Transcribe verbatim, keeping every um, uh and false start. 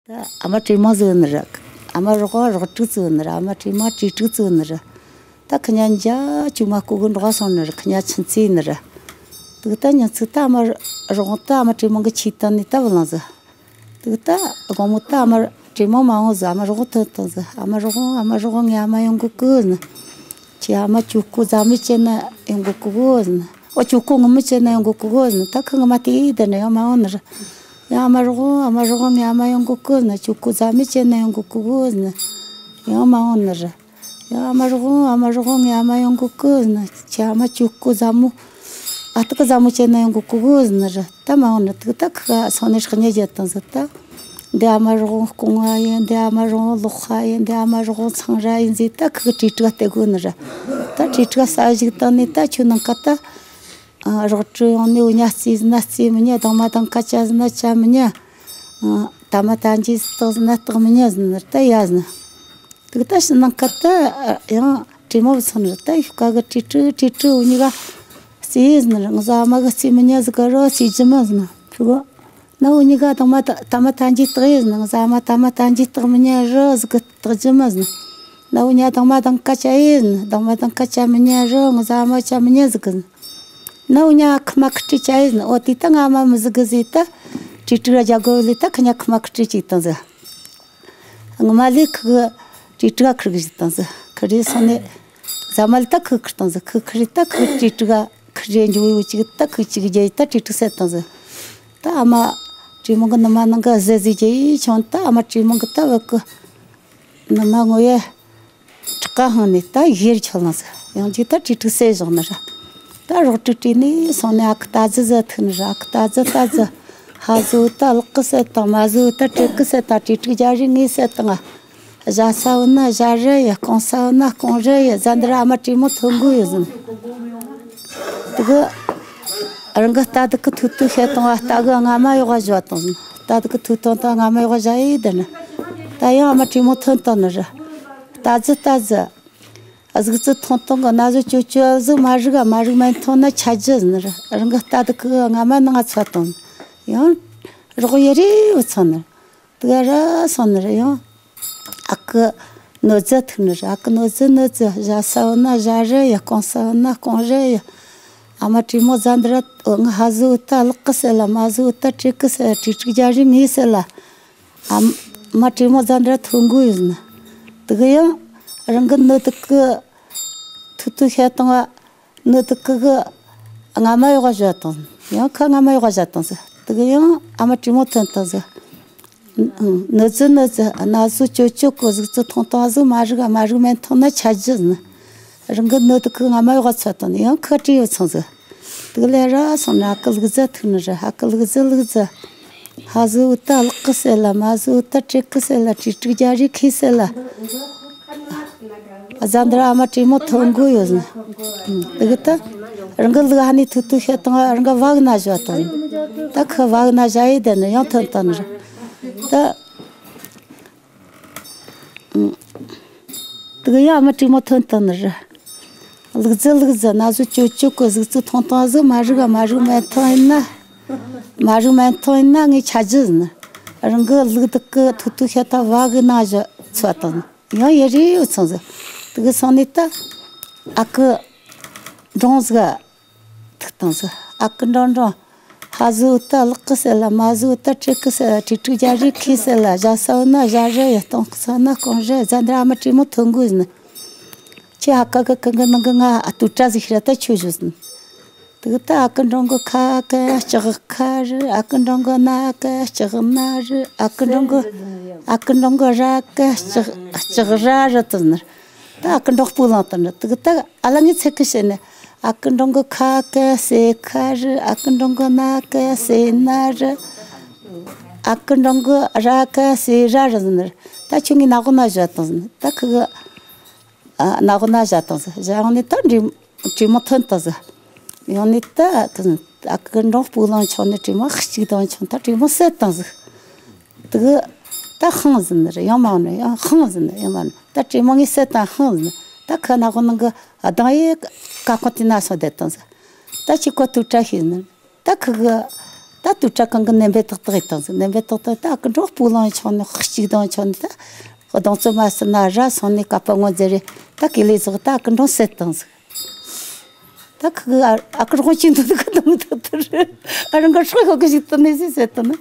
ད་ཨ་མ་བྲེ་མོ་ཟིག་ནི་རེད། ཨ་མ་རོགས་རོགས་ཀྲིག་ཟིག་ནི་རེད། ཨ་མ་བྲེ་མོ་བྲེ་ཀྲིག་ཟིག་ནི་རེད། ད་ཁི་ཉ་འཇའ་ཆུ་མ་ཀུ་གུ་འགྲོགས་སོང་ནི་རེད། ཁི་ཉ་ཆུན་ཚི་ནི་རེད། དུག་ད་ཉི་ཚིག་ད་ཨ་མ་རོགས་ད་ཨ་མ་བྲེ་མོ་གི་ཆི་ཏན་ནི་ད་བུ་ལང་ཟིག་དུག་ད་དགོང་མོ་ད་ཨ་མ་བྲེ་མོ་མ་འོང་ཟིག་ཨ་མ་རོགས་ཐོན་ཐོན་ཟིག་ཨ་མ་རོགས། ཨ་མ་རོགས། ངའི་ཨ་མ་ཡོང་གི་གི་ཟིག་ཁྱེད་ཨ་མ་ཆུ་ཀོ་ཟ་མི་བྱེད་ན་ཡོང་གི་གོ་གོ་ཟིན། ཨོ་ཆུ་ཀོ་ངུ་མི་བྱེད་ན་ཡོང་གི་གོ་གོ་ཟིན། ད་ཁི་ངུ་མ་དེ་ཡིས་དེ་ནས་ཡང་མ་འོང་ནི་རེད། ཡང་ཨ་མ་རོགས། ཨ་མ་རོགས། ངའི་ཨ་མ་ཡོང་གི་གོ་ཟིན། ཆུ་ཀོ་ཟ་མི་བྱེད་ན་ཡོང་གི་གོ་གོ་ཟིན། ཡང་མ་འོང་ནི་རེད། ཡང་ཨ་མ་རོགས། ཨ་མ་རོགས། ངའི་ཨ་མ་ཡོང་གི་གོ་ཟིན། ཁྱེད་ཨ་མ་ཆུ་ཀོ་ཟ་མོ། ཨ་ཏི་ཀི་ཟ་མོ་བྱེད་ན་ཡོང་གི་གོ་གོ་ཟིན་ནི་རེད། ད་མ་འོང་ནི། དུག་ད་ཁི་སོང་ནས་ཧྲག་ཉེ་བྱེད་དང་ཟིག་ད། འདི་ཨ་མ་རོགས་སྐུ་ངོ་ཡིན། འདི་ཨ་མ་རོགས་ལོག་ཁ་ཡིན། འདི་ཨ་མ་རོགས་ཚང་ར་ཡིན་ཟེར། ད་ཁི་གྲི་ཀྲུ་ག་སྟེར་གོ་ནི་རེད། ད་གྲི་ཀྲུ་ག་ས་ཞིག་བཏང་ནས་ད་ཁྱོད་ནང་ཀ་ད། ཨ། རོགས་ཀྲུ་ཡོང་ནས་འུ་ཉ་རྩིས་ཟིན་ན་རྩིས་མི་ཉན། སྡང་མ་སྡང་ཁ་བྱ་ཟིན་ན་བྱ་མི་ཉན། ཨ། ད་མ་ད་འཇིགས་བཏགས་ཟིན་ན་བཏགས་མི་ཉན་ཟིན་ནི་རེད། ད་ཡ་ཟིན། དུག་ད་ཕྱི་ནང་ཀ་ད་ཡང་བྲེ་མོ་བུད་སོང་ནི་རེད། ད་ཤུག་ཀ་གི་གྲི་ཀྲུ་གྲི་ཀྲུ་འུ་གཉིས་ཀ་རྩིས་ཟིན་ནི་རེད། ངི་ཟ་མ་གི་རྩིས་མི་ཉན་ཟིག་ག་རོ་རྩིས་རྒྱུ་མ་ཟིན་ནི་ཁུ་གོ། ན་འུ་གཉིས་ཀ་སྡང་མ་ད་ད་མ་ད་འཇིགས་བཏགས་ཡེ་ཟིན་ནི། ངི་ཟ་མ་ད་མ་ད་འཇིགས་བཏགས་མི་ཉན་རོ་ཟིག་གི་བཏགས་རྒྱུ་མ་ཟིན་ནི། ན་འུ་གཉིས་སྡང་མ་སྡང་ཁ་བྱ་ཡེ་ཟིན་ནི། སྡང་མ་སྡང་ཁ་བྱ་མི་ཉན་རོ། ངི་ཟ་མ་བྱ་མི་ཉན་ཟིག་གི་ཟིན་ནི། ན་འུ་གཉིས་ཁི་མ་ཁི་ཀྲི་བྱ་ཡེ་ཟིན་ནི། འོ་དེ་ད་ང་མ་མི་ཟིག་གི་ཟེར། ད་གྲི་ཀྲུ་ག་རྒྱ་གོ་ལི་ད་ཁི་གཉིས་ཁི་མ་ཁི་ཀྲི་ཅིག་བཏང་ཟིག་ངི་མ་ལི་ཁི་གི་གྲི་ཀྲུ་ག་ཁུར་གི་ཞིག་བཏང་ཟིག་ཁི་རེ་སོང་ནས་ཟ་མ་ལི་ད་ཁི་ཁུར་བཏང་ཟིག་ཁི་ཁི་རེ་ད་ཁི་གྲི་ཀྲུ་ག་ཁི་རེ་འཇུ་ཡོ་ཅིག་ད་ཁི་ཅིག་རྒྱ་ཡི་ད་གྲི་ཀྲུ་ག་སེ་བཏང་ཟིག་ད་ཨ་མ་བྲེ་མོ་གི་ནུ་མ་ནང་གི་ཟེ་ཟེ་རྒྱ་ཡི་ཆོང་ད་ཨ་མ་བྲེ་མོ་གི་ད་བུ་གི་ནུ་མ་ངོ་ཡེ་ཁྲག་ག་ཧང་ནས་ད་ཡེར་ཆོ་ལང་ཟིག་ཡང་ཅིག་ད་གྲི་ཀྲུ་ག་སེ་བཞག་ནི་ར། ད་རོགས་ཀྲུ་ཀྲི་ནས་སོང་ནས་ཨ་ཁུ་ད་ཟི་ཟི་ཐུག་ནི་ར། ཨ་ཁུ་ད་ཟི་ད་ཟི། ཧ་ཟི་བུ་ད་ལག་གི་སེ་དང་། མ་ཟི་བུ་ད་གྲི་གི་སེ་དང་། གྲི་ཀྲུ་ག་རྒྱ་རི་ངའི་སེ་དང་། ཨ། བཞག་ས་བུ་ན་བཞག་རི་ཡ། སྐུང་ས་བུ་ན་སྐུང་རི་ཡ། ཟ་འདི་ར་ཨ་མ་བྲེ་མོ་ཐོན་གོ་ཡོད་ཟིན། དུ་གི་རང་གི་རྟ་དུ་གི་ཐུ་ཐུ་ཤེ་བཏང་བ། རྟ་གི་རྔ་མ་ཡོག་བ་བཞོ་བཏང་ཟིན། རྟ་དུ་གི་ཐུ་ཐུ་བཏང་རྔ་མ་ཡོག་བ་བཞོ་ཡེ་དེ་ནི། ད་ཡང་ཨ་མ་བྲེ་མོ་ཐོན་བཏང་ནི་ར། ད་ཟི་ད་ཟི། གཟུགས་ཚུ་ཐུང་ཐུང་གི་ན་ཟུག་ཅོ་ཅོ་ཟིག་མ་རིག་ག་མ་རིག་མེན་ཐོང་ན་ཆ་རྒྱུ་ཟིན་ར། རང་གི་རྟ་དུ་གི་རྔ་མ་ནང་ང་ཚོ་བཏང་། ཡང་རོགས་ཡེ་རེ་བུད་སོང་ནི། དུ་ག་ར་སོང་ནི་ར། ཡང་ཨ་ཁུ་ནོར་རྫི་ཐུག་ནི་ར། ཨ་ཁུ་ནོར་རྫི་ནོར་རྫི། བཞག་ས་བུ་ན་བཞག་རི་ཡ། སྐུང་ས་བུ་ན་སྐུང་རི་ཡ། ཨ་མ་བྲེ་མོ་ཟ་འདི་ར་འོ་ང་ཧ་ཟི་བུ་ད་ལག་གི་སེ་ལ། མ་ཟི་བུ་ད་གྲི་གི་སེ་ལ། གྲི་ཀྲུ་ག་རྒྱ་རི་ངའི་སེ་ལ། ཨ་མ་བྲེ་མོ་ཟ་འདི་ར་ཐོན་གོ་ཡོད་ཟིན། དུ་གི་ཡང་རང་གི་ནོར་དུ་གི་ཐུ་ཐུ་ཤེ་བཏང་བ། ནོར་དུ་གི་གི་རྔ་མ་ཡོག་བ་བཞོ་བཏང་ཟིན། ཡང་ཁ་རྔ་མ་ཡོག་བ་བཞོ་བཏང་ཟིན། དུ་གི་ཡང་ཨ་མ་བྲེ་མོ་ཐོན་བཏང་ཟིན། ནོར་རྫི་ནོར་རྫི། ན་ཟུག་ཅོ་ཅོ་གི་གཟུགས་ཚུ་ཐུང་ཐུང་ཟིག་མ་རིག་ག་མ་རིག་མེན་ཐོང་ན་ཆ་རྒྱུ་ཟིན། རང་གི་ནོར་དུ་གི་རྔ་མ་ཡོག་བ་ཚོ་བཏང་ནི། ཡང་ཁི་ཀྲི་ཡོ་ཚང་ཟིག་དུ་གི་ལེ་ར་སོང་ནི། ཨ་ཁུ་ལུག་རྫི་ཐུག་ནི་ར། ཨ་ཁུ་ལུག་རྫི་ལུག་རྫི། ཧ་ཟི་བུ་ད་ལག་གི་སེ་ལ། མ་ཟི་བུ་ད་གྲི་གི་སེ་ལ། གྲི་ཀྲུ་ག་རྒྱ་རི་ཁའི་སེ་ལ། ཨ་ཟ་འདི་ར་ཨ་མ་བྲེ་མོ་ཐོན་གོ་ཡོད་ཟིན། དུ་གི་ད་རང་གི་ལུག་ཧ་ནི་ཐུ་ཐུ་ཤེ་བཏང་བ། རང་གི་བག་ན་བཞོ་བཏང་ཟིན། ད་ཁི་བག་ན་བཞོ་ཡེ་དེ་ནི་ཡང་ཐོན་བཏང་ནི་ར། ད་དུ་གི་ཡང་ཨ་མ་བྲེ་མོ་ཐོན་བཏང་ནི་ར། ལུག་རྫི་ལུག་རྫི། ན་ཟུག་ཅོ་ཅོ་གི་གཟུགས་ཚུ་ཐུང་ཐུང་ཟིག་མ་རིག་ག་མ་རིག་མེན་ཐོང་ཡིན་ན། མ་རིག་མེན་ཐོང་ཡིན་ན་ངའི་ཆ་རྒྱུ་ཟིན། རང་གི་ལུག་དུ་གི་ཐུ་ཐུ་ཤེ་ད་བག་གི་ནང་བཞོ་ཚོ་བཏང་ཟིན། ཡང་ཡེ་རེ་བུད་སོང་ཟིག་དུ་གི་སོང་ནི་ད་ཨ་ཁུ་འབྲོང་ཟིག་ཐུག་བཏང་ཟིག་ཨ་ཁུ་འབྲོང་འབྲོང་། ཧ་ཟི་བུ་ད་ལག་གི་སེ་ལ། མ་ཟི་བུ་ད་གྲི་གི་སེ་ལ། གྲི་ཀྲུ་ག་རྒྱ་རི་ཁའི་སེ་ལ། བཞག་ས་བུ་ན་བཞག་རི་ཡ། སྐུང་ས་བུ་ན་སྐུང་རི་ཡ། ཟ་འདི་ར་ཨ་མ་བྲེ་མོ་ཐོན་གོ་ཡོད་ཟིན། ཁྱེད་ཧ་ཀ་གི་གི་གི་ནང་གི་ང་ཨ་ཏུ་ཏྲ་ཟིག་ཤི་ར་ད་ཆོས་བཞུགས་ཟིན། དུ་གི་ད་ཨ་ཁུ་འབྲོང་གི་ཁ་ཀ་ལྕགས་ཁ་རི། ཨ་ཁུ་འབྲོང་གི་སྣ་ཀ་ལྕགས་སྣ་རི། ཨ་ཁུ་འབྲོང་གི་ཨ་ཁུ་འབྲོང་གི་ར་ཀ་ལྕགས་ལྕགས་ར་རི་དུ་ཟིན། ད་ཨ་ཁུ་འབྲོང་སྤུ་ལངས་དུ་ནི། དུ་གི་ད་ཨ་ལ་ངའི་ཚེ་གི་བཤད་ནི། ཨ་ཁུ་འབྲོང་གི་ཁ་ཀ་སེ་ཁ་རི། ཨ་ཁུ་འབྲོང་གི་སྣ་ཀ་སེ་སྣ་རི། ཨ་ཁུ་འབྲོང་གི་ར་ཀ་སེ་ར་རི་ཟིན་ནི། ད་ཁྱོད་ངའི་སྣ་གོ་ན་བཞག་བཏང་ཟིན། ད་ཁི་གི་ཨ་སྣ་གོ་ན་བཞག་བཏང་ཟིན། བཞག་ཡོང་ནི་ད་འདྲི་བྲེ་མོ་ཐོན་བཏང་ཟིན། ཡོང་ནི་ད་ཁི་ཨ་ཁུ་འབྲོང་སྤུ་ལངས་ཆོག་ནི། བྲེ་མོ་གཅིག་དང་ཆོག་ད་བྲེ་མོ་བསད་བཏང་ཟིན། དུ་གི་ད་ཧང་ཟིན་ནི་རེད། ཡང་མ་འོང་ནི། ཡང་ཧང་ཟིན་ནི། ཡང་མ་འོང་ནི། ད་བྲེ་མོ་ངའི་བསད་བཏང་ཧང་ཟིན་ནི། ད་ཁི་སྣ་གོ་ནང་གི་ཨ་སྡང་ཡེ་ཀ་ཁོ་དེ་ན་སོང་བསྡད་བཏང་ཟིན། ད་ཁྱེད་ཁོ་ཏུ་ཏྲ་ཤེས་ནི། ད་ཁི་གི་ ད་དུས་དྲ་ཁང་གི་ནན་པའི་ཏག་ཏག་ཡིན་བཏང་ཟིག། ནན་པའི་ཏག་ཏག་ད་ཨ་ཀི་འགྲོ་སྤུ་ལངས་ཆོག་ནི་ཁག་ཅིག་དང་ཆོག་ནི་ད། གདོང་ཚོད་མ་ཟིན་ན་ར་སོང་ནས་ཀ་པ་ངོ་མཛད་རེ་ད་ཀི་ལི་ཟོག་ད་ཨ་ཀི་འགྲོ་སད་བཏང་ཟིག། ད་ཁི་ཨ་ཨ་ཀི་རོགས་ཅིག་འདུག་གི་དང་ད་དུ་རེ་ཨ་རང་གི་སྲོག་ཤོག་གི་ཞིག་ཏུ་ནས་ཟིག་ཟེར་དུ་ནི།